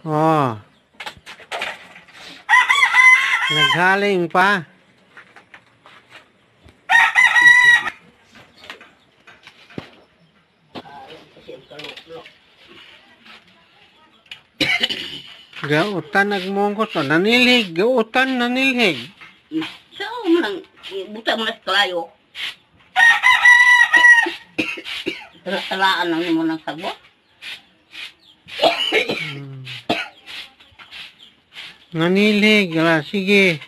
Oh. Naghaling pa. Gautan nagmunggos o nanilhig, gautan nanilhig. Sa mo lang, buta mo na sa kalayo. Talaan lang mo ng sagbot. Nanilhig, ala, sige.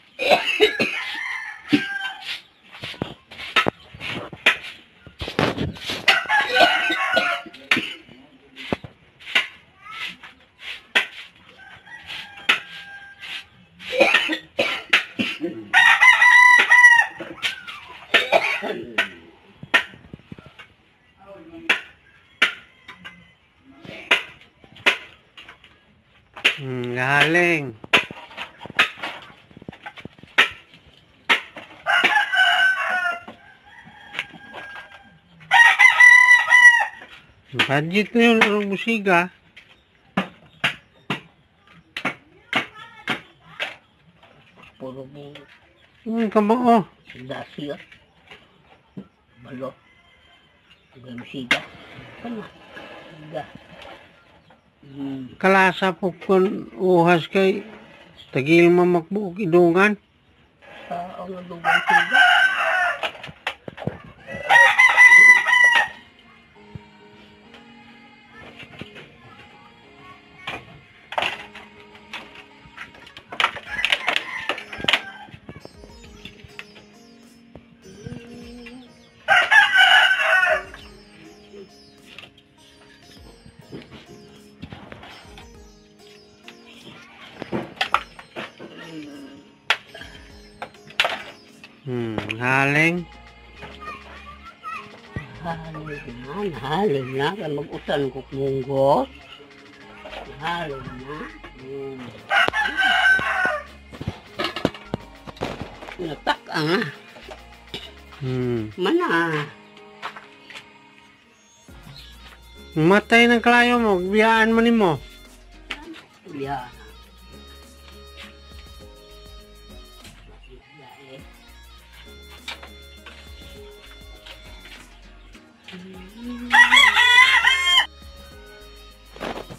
Galing. Budget na yun, anong musiga? Puro mo. Kamao. Dasiya. Balo. Musiga. Ano? Kalasa po kun uhas kay tagil mo magbuok idungan. Sa ang dugang siga. Haling. Haling na, haling na. Kaya mag-utan ko munggos. Haling na. Natak ang. Mana. Matay ng kalayo mo, biyaan mo ni mo. Biyaan.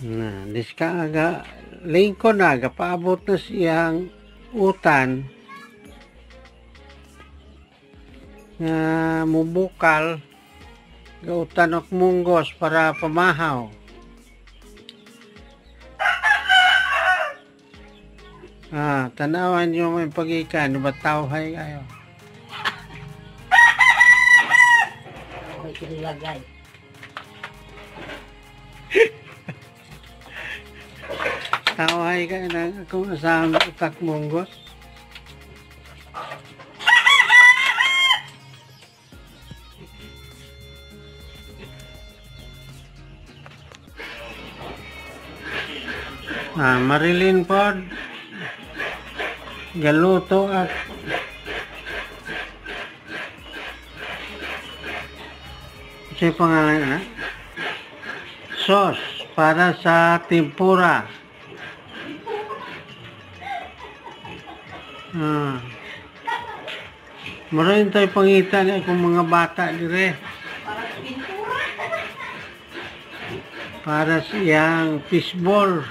Na, diska aga lingkod na paabot na siyang utan nga mubukal gautan og munggos para pamahaw. Ah, tanawan niyo may pagikan, ba tawhay kayo? Okay, lagay. Tawhay ka na akong asawa utak munggos. Ah, Marilyn pod galuto at siya pangalan na sauce para sa tempura. Ah. Maraming tayo pangita niya akong mga bata dire. Para siyang fishball.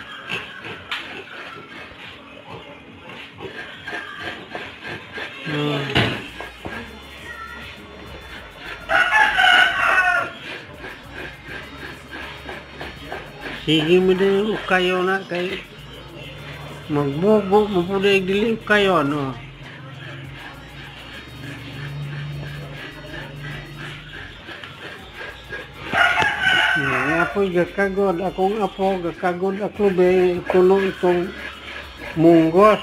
Sige mo din kayo na kay magbubo mo po na dili kayo no. Apoy gakagod akong apo gakagod ako be kuno itong munggos.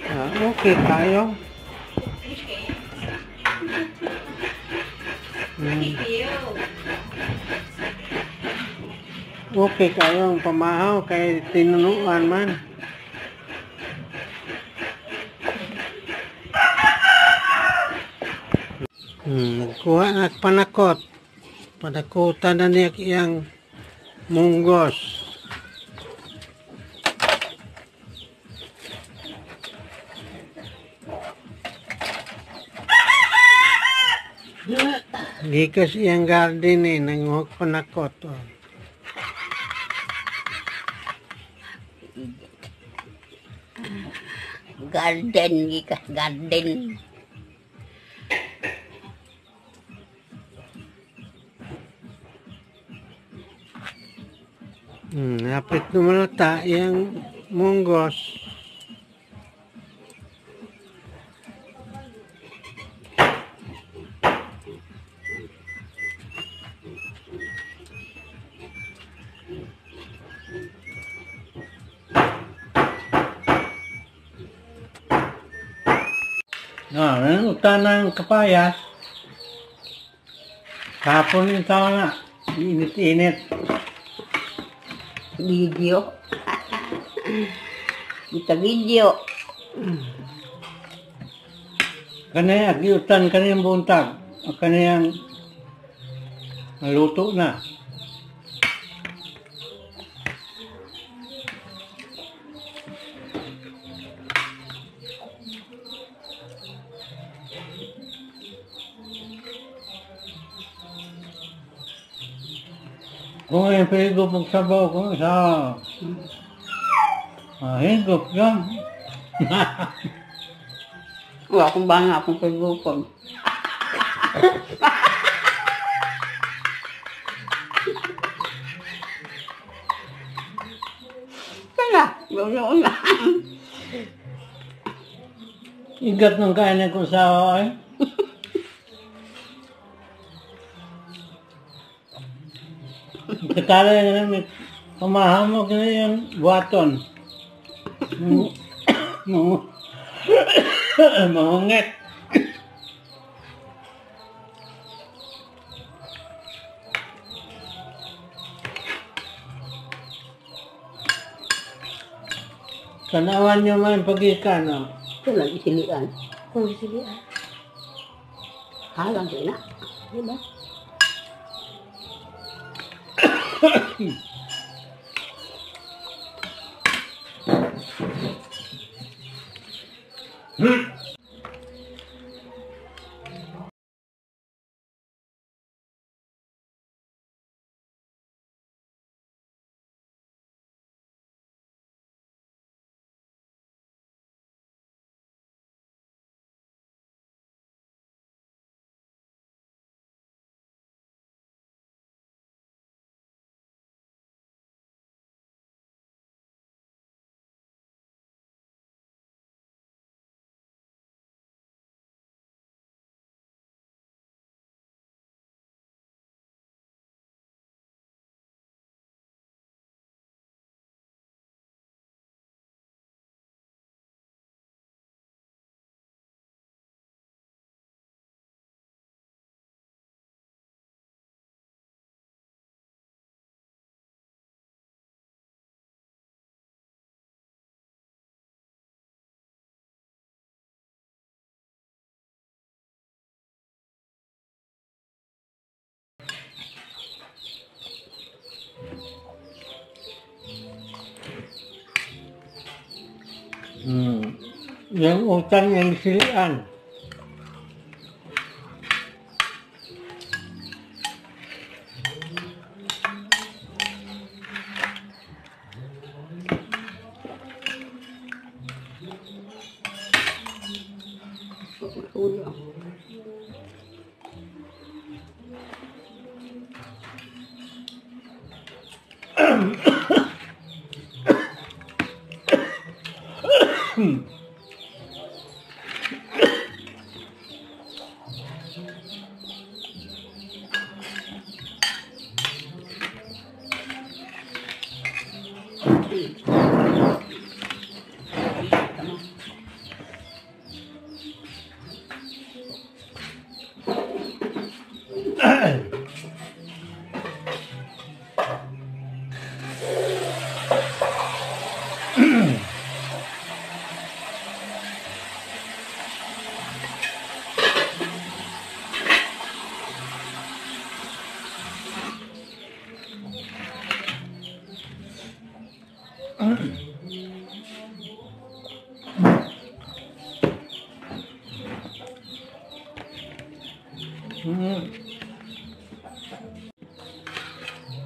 Ah, okay tayo. Okay kayo ang pamahaw kay tinunuan man. Nagkuha na panakot. Panakutan na niya iyang munggos. Gikas iyang garden eh, nanguhok panakot. Oh. Garden, gikas garden. Hapit naman ta iyang munggos. No, utan ng kapayas. Kapon yung tao na. Init-init. Video. Kita video. Kanay, agiutan kaniyang buntag. Kaniyang naluto na. Kung ay pwede pagsabaw ko sa higop yan. Wala akong banga akong pagupag. Kaya, ganoon na. Igat ng kain ko sa ay. Katala na namin, pamahamok na yung buhaton. Mahungit. Tanawan niyo man pagikan, no? Ito lang isilian. Kung isilian. Halang sila. Diba? Yung utang yung silian. Ulo.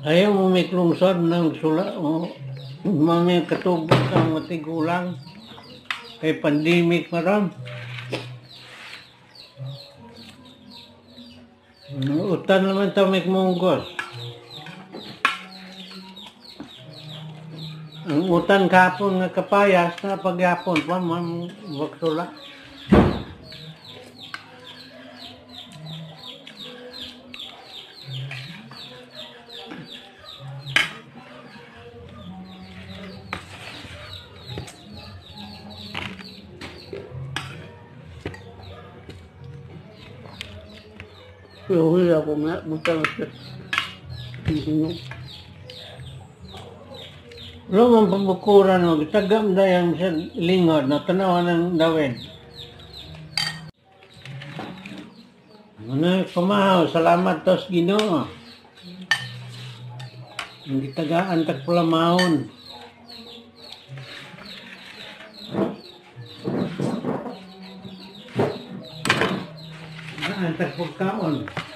Ayaw mo may klungsod ng sula o mami katubot ang matigulang kay pandemic maram. Utan naman ta may munggos. Ang utan kapon nga kapayas na pagyapon pa man baksula. Luhi ako nga, butang sa Wala man pambukuran mo, tagam dayang sa lingod na tanawan ng dawin. Mga pamahaw, salamat tos Ginoo. Ang gitagaan tag pulamahon. Tagaan tag pagkaon.